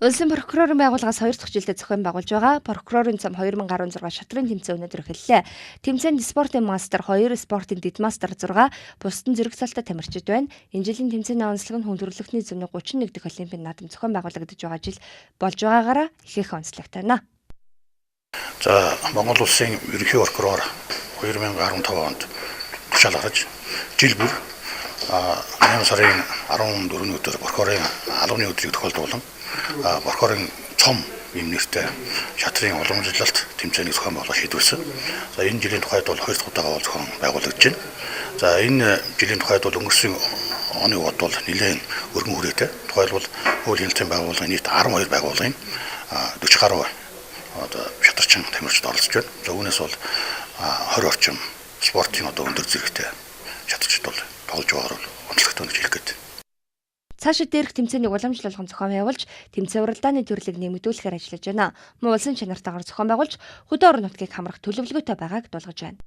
Улсын прокурорын байгууллагаас 2 дахь жилдээ зохион байгуулж байгаа прокурорын цом 2016 шатрын тэмцээн өнөөдөр эхэллээ. Тэмцээнд спортын мастер 2, спортын дэд мастер 6, бусад нь зэрэг цалтай тамирчид байна. Энэ жилийн тэмцээний онцлог нь хүн төрөлхтний зүүнний 31 дахь олимпийн наадам зохион байгуулагдаж байгаа жил болж байгаагаараа ихэнх онцлогтой байна. За, Монгол улсын ерөнхий прокурор 2015 онд тушаал гаргаж жил бүр 8 сарын 14-ний өдөр прокурорын албаны өдрийг тохиолдуулан прокурорын цом ийм нэртэй шатрын уламжлалт тэмцээнийг зохион байгуулах шийдвэрсэн. За, энэ жилийн тухайд бол 2 дахь удаага бол зохион байгуулагдаж байна. За, энэ жилийн тухайд бол өнгөрсөн оны бод бол нэлээд өргөн хүрээтэй. Тухайлбал хууль хяналтын байгууллагын нийт 12 байгууллагын 40 гаруй одоо шатарчин тамирчид оролцож байна. За, үүнээс бол 20 орчим спортын одоо өндөр зэрэгтэй шатарчид бол тоглож байгаагаар бол онцлогтой гэж хэлэх гээд. Цаашид дээрх тэмцээнийг уламжлал болгон зохион байгуулж, тэмцээн уралдааны төрлийг нэмэгдүүлэхээр ажиллаж байна. Мөн улсын чанартайгаар зохион байгуулж, хөдөө орон нутгийг хамрах төлөвлөгөөтэй байгааг дуулгаж байна.